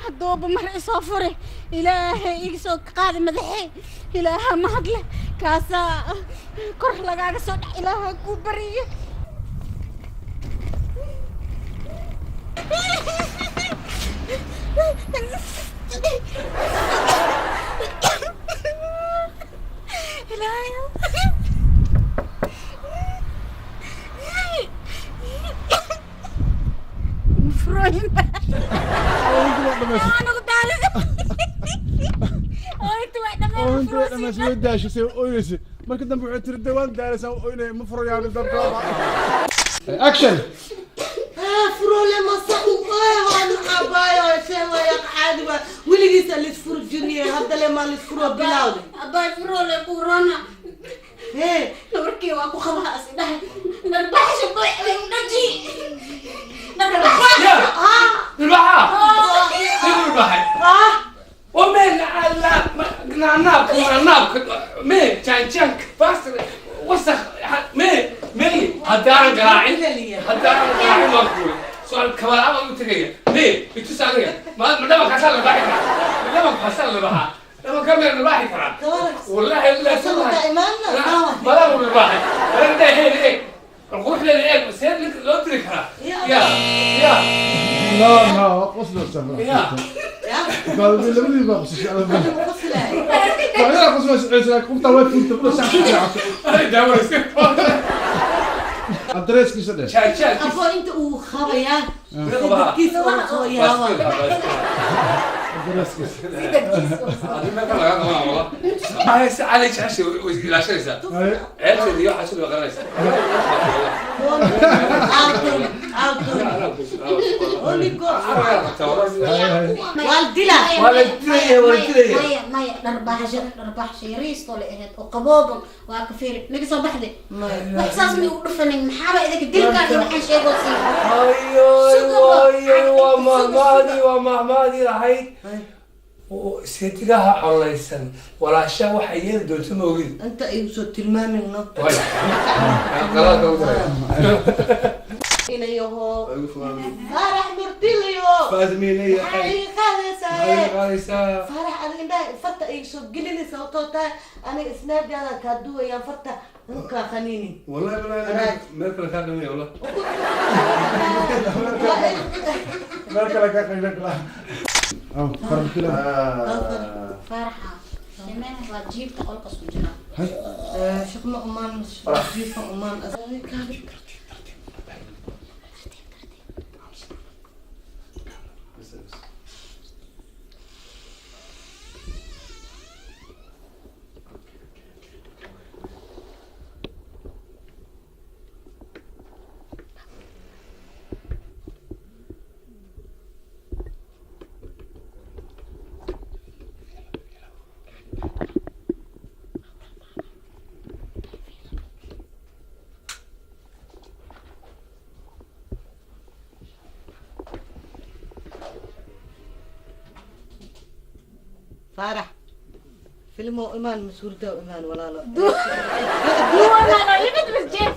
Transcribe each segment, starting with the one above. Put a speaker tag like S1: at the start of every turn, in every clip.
S1: Hadduuba mar isoo fure, Ilaahay iga soo qaadi madaxey. Ilaaha mahadle, kaasaa kor lagaaga soo dhac. Ilaaha kuu bariye. Ilaahay. Mafrooyin. Anagu daalisa. Ooyinta waa dhammaan.
S2: Oo inta way dhamaysay, way daashay, say ooynaysay. Marka dambe waxay tiri, "Dee waan daalaysaa, ooynaya, ma furayaan dabka." Action.
S3: Furole masa u waan abaayo, see waya caadi waa weligiisa lisfuro junior, hadda le maa lisfuro bilawde.
S1: Abaay, furole corona.
S3: Hee.
S1: Nabarkii waa ku qabaa, is dhahay narbaxsha boy dhaji narbaxsha.
S4: Ilbaxa siduu ilbaxay ومن على نعناق نعناق مي جانجانك بس وسخ مي مي هدان قراعي هدان قراعي مقبول سؤال كمان أنا قلت لك مي بتسألني ما ما دام حصل البحر، ما دام حصل البحر لما كمل البحر والله لا سمح ما دام البحر انا ده هي ايه الروح للايه بس هي لو تركها يا يا
S2: No, no, qoslaysaa.
S4: يا.
S2: Labadii baa qosashay. Waxyaalaha qoslaysa qofta way furtay una sax ku fiican.
S4: هاي داوي.
S2: Adreeskiisa dheh.
S4: جان
S3: Afo inta uu qabayaa
S4: qabaa.
S3: dadkiisa uu qabayaa.
S2: Adreeskiisa.
S4: علي jeceshay way ilaashanaysaa ceebteeda iyo waxaas way qaranaysaa.
S3: Waa dila.
S4: Waa la dilaya, waa la dilaya.
S1: Maya, maya, dharbaaxsho, dharbaaxsho yariistoo la ahayd oo qabooban waa ka fiiri naga soo baxday. Wax saas may u dhufanin, maxaaba idinka dilkaan iyo waxaan sheegoo sii.
S4: Ayoy, waa mahmaadii, waa mahmaadii lahayd seedigaha collaysan walaasha waxay yeeli doonto ma ogid.
S3: Inta igu soo tilmaamin no.
S4: Qalaadka ugu daray.
S3: Inayaho Faarax murtiliyo maxaa ii qaadaysaa?
S4: Qaadaysaa.
S3: Faarax, adiga indhaha farta iga soo gelinay, sababtoo tahay aniga Snapchat kaa duwayaan, farta nkaa qaniinin.
S4: Wallahi wallahi meel kale kaa dhamaya wallah.
S2: Meel kale ka qayb gala. Farabtila.
S1: Faaraxa timaha waa jiifta qolkas ku jira.
S3: Shaqma umaan jiifa umaan. Faarax, filmo imaan masuurda imaan walaalo.
S1: Duwanano yimid bas jiif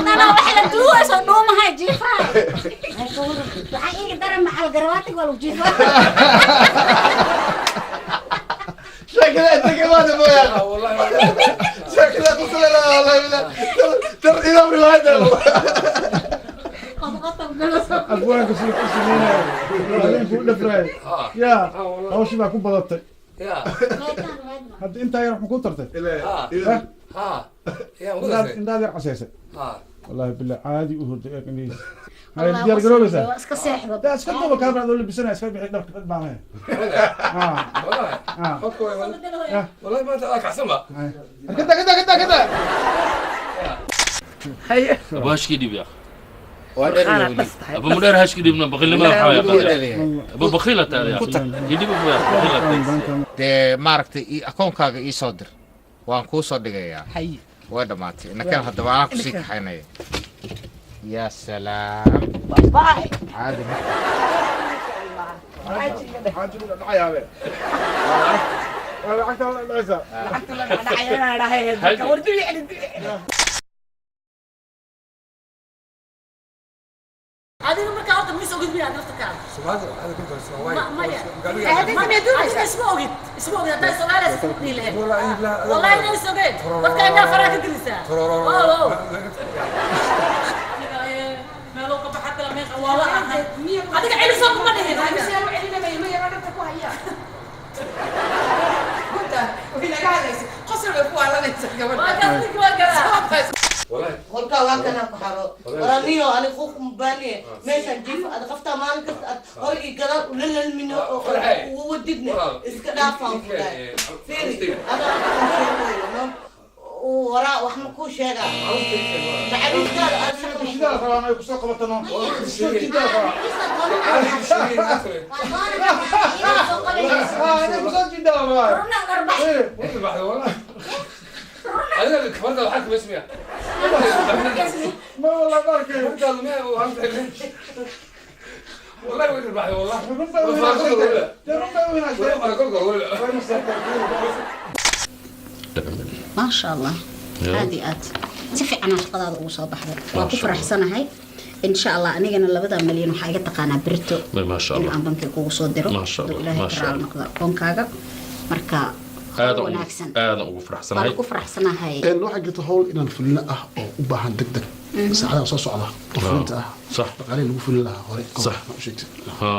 S1: nana waxa la duwayso dhuumahay jiifahay, waxaa iiga daran macal garawaatiga waa lagu jiifaa.
S5: شكلها انت كمان ابويا.
S4: والله.
S5: شكلها قصة، لا والله لا تر الى بالهذا.
S1: Qodqotob galaso.
S2: Abwaanka sida ku sameynaya habeenkuu u dhafraayay yaa hawshii baa ku badatay.
S4: Ya.
S2: Hadda intaa yar wax ma ku tartay?
S4: Ha ha ya.
S2: Indhaad yar casaysay.
S4: Ha.
S2: Wallahi billah caadi u hurday, eeg indhihiisa. Hay, diyaar garoobaysaa?
S1: Waa iska seexda.
S2: Daa iska duba kaa bacdo labisanaya, iska bixi dharka dad baan lahayn.
S4: والله. والله ما انت احسن بقى.
S2: كده كده كده كده.
S6: Abu hashkii dhiib ya abu mudheer, hashkii dhiibna baqiilnimada waxaa yaqaan abu baqiila taada ya idhib abu ya baqiila tahay.
S7: Dee maaragtay akoonkaaga ii soo dir, waan kuu soo dhigayaa. Way dhammaatay inakan, haddaba anaa kusii kaxaynaya. Yaa salaam, caadi ma.
S2: Xaajigu dhacayaabe lacagta la dhacaysaa.
S1: Adiga markaa horta mis ogid miyaa nafta kaada? ما اسمه اوغيد اسمه اوغيد هذا سؤال اسمه ليه والله انا سوغيد dadka inaa faraha ka gelisaa wow meelo ka baxata meeqa waa la ahay adiga celiso kuma dhihin
S3: qolkaa waa kanaa ku xaro waraniyo ani quuq mubaaniye meeshaan jiif ad qaftaa maalin kasta ad hor iyo gadaal ula lalmino oo wadidne iska dhaafaan ku dhahay fiiri adaa sheegoyno waraa wax ma kuu sheegaa macaluustaada aad
S2: shidaal rabaan ay kusoo qabatano kusoo jidaa rabaan
S4: أنا كبرت وحكي باسمي
S2: ما والله بارك
S4: والله وين البحر والله
S1: ما شاء الله هذه آت si fiican shaqadaada ugu soo baxday waa ku faraxsanahay insha Allah anigana 2 milyan waxa iga taqaanaa birto
S6: ma sha Allah
S1: in aan bankiga kugu soo diro
S6: ma sha Allah
S1: ilaahay karaal noqdo akoonkaaga marka
S6: aad ugu faraxsanahay
S1: waan ku faraxsanahay
S5: een waxa jirta hawl inaan fulino ah oo u baahan degdeg saacadaha soo socda oo fulinta ah
S6: sax
S5: dhaqaalihii lagu fulin lahaa hore
S6: sax
S5: ma sheegtay
S6: ha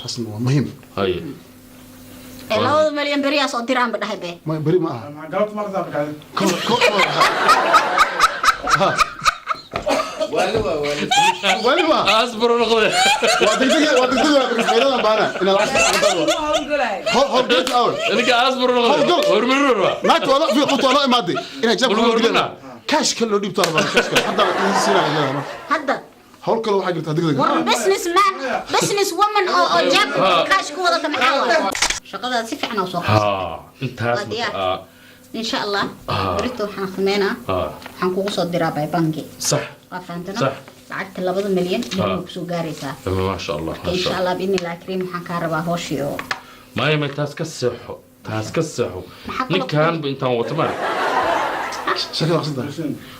S5: taasna waa muhiim
S6: haye
S1: 2 milyan beriyaas oo diraan ba dhahay be
S5: ma beri ma aha
S2: galabta ma rabtaa markaa
S5: waliba
S6: asbur noqday
S5: waa degdeg waa degdeg faa'iidada baana inaad howlgal awr
S6: ninka asbur noqday hormarur ba
S5: naagta wala fi qofta wala imaaday inay jabka howlgal kaash kale loo dhiibto arbaa kaash kale hadda idin siinaya
S1: hadda
S5: hawl kale waxaa jirta degdeg
S1: war business man business woman oo jabka kaash ku wadata maxaa waaye shaqadaad si fiican u soo
S6: qabsatay intaas
S1: إن شاء الله بريتو waxaan sameynaa waxaan kugu soo diraa bay bangi
S6: sax
S1: waa fahamtana
S6: sax
S1: lacagta 2 milyan ayay ku soo gaaraysaa
S6: ma sha Allah
S1: in sha Allah biidni Allah kariim waxaan ka rabaa hooshii oo
S6: ma taas ka saxo ninkan intaan wato ma
S5: shaqada qasda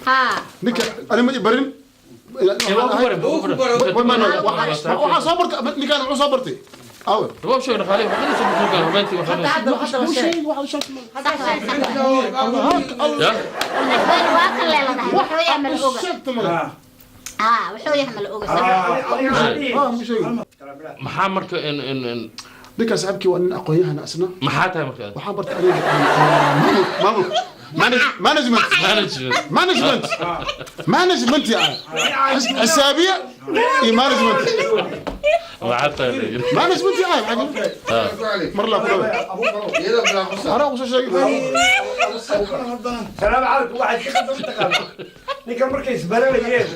S1: ha
S5: ninka ani ma barin waxa soo bartay ninkan wuxuu soo bartay أول
S6: هو شو خالي وحنا نسوي كان ربنتي وحنا maxaa marka in in in
S5: ninka saaxiibkii waa nin aqoon-yahan asna
S6: maxaa tahay marka
S5: waxaan bartay aniga maamul management management management yani xisaabiya iyo management
S6: maxaa tahay
S5: management yani mar la ku أنا وش شيء
S8: سلام عليكم واحد ninka markay isbaranayeen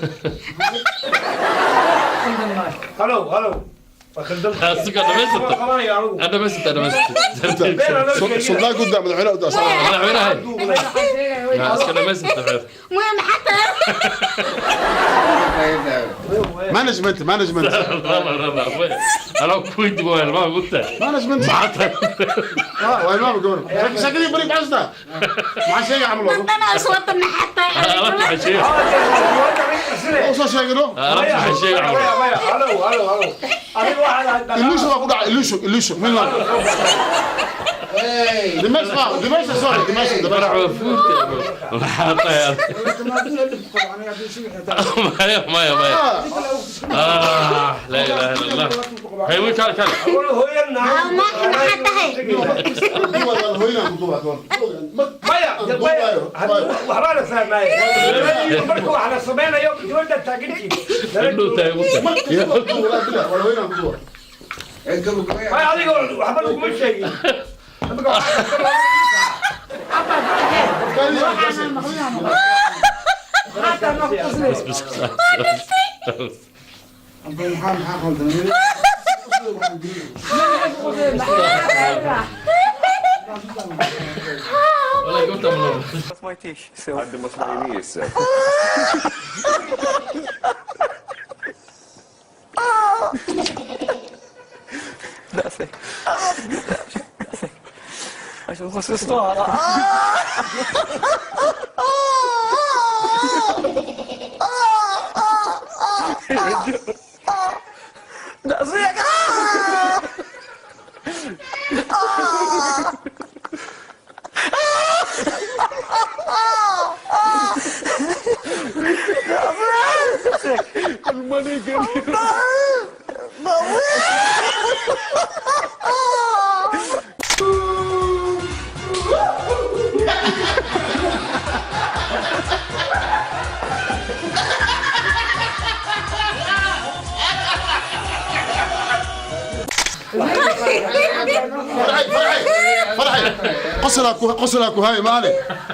S8: halo halo
S5: سلطان قدام مدحونه قدام مانجمنت مانجمنت
S6: انا كنت بقول ما قلت
S5: مانجمنت اه وين ما بقول شكلي بريك عشنا مع شيء عملوا
S1: انا اصوات حتى
S5: وصل شيء
S8: هلو هلو هلو
S5: illusion waa ku dhacay illusion illusion min la dimasha dimasha sorry dimasha
S6: maya maya لا اله الا الله هي وين كان كان
S8: maya waxbaa la fahmaaya marka wax la samaynayo gabadha taagantii maya adiga waxba laguma sheegin
S6: بس بس والله قلت من
S9: That's it.
S5: Farxay qosolaa ku qosolaa ku hay maale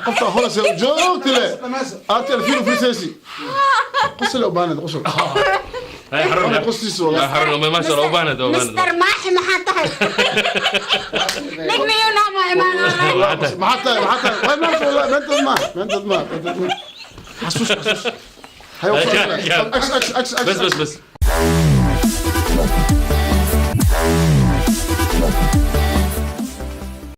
S5: qofta horase joogti le aad alfiin fiisaysi qosol u baahnad qosol.
S6: Hay xarun.
S5: Qostiisa wallah.
S6: Xarun ma sha Allah u baahnad u baahnad.
S1: Mr. Maaxi maxaa tahay? Nig miyuu naama imaanaa?
S5: Maxaa tahay way maanta wallah maanta ma maanta ma maanta xasuus xasuus. Hay. X X X X.
S6: بس بس بس.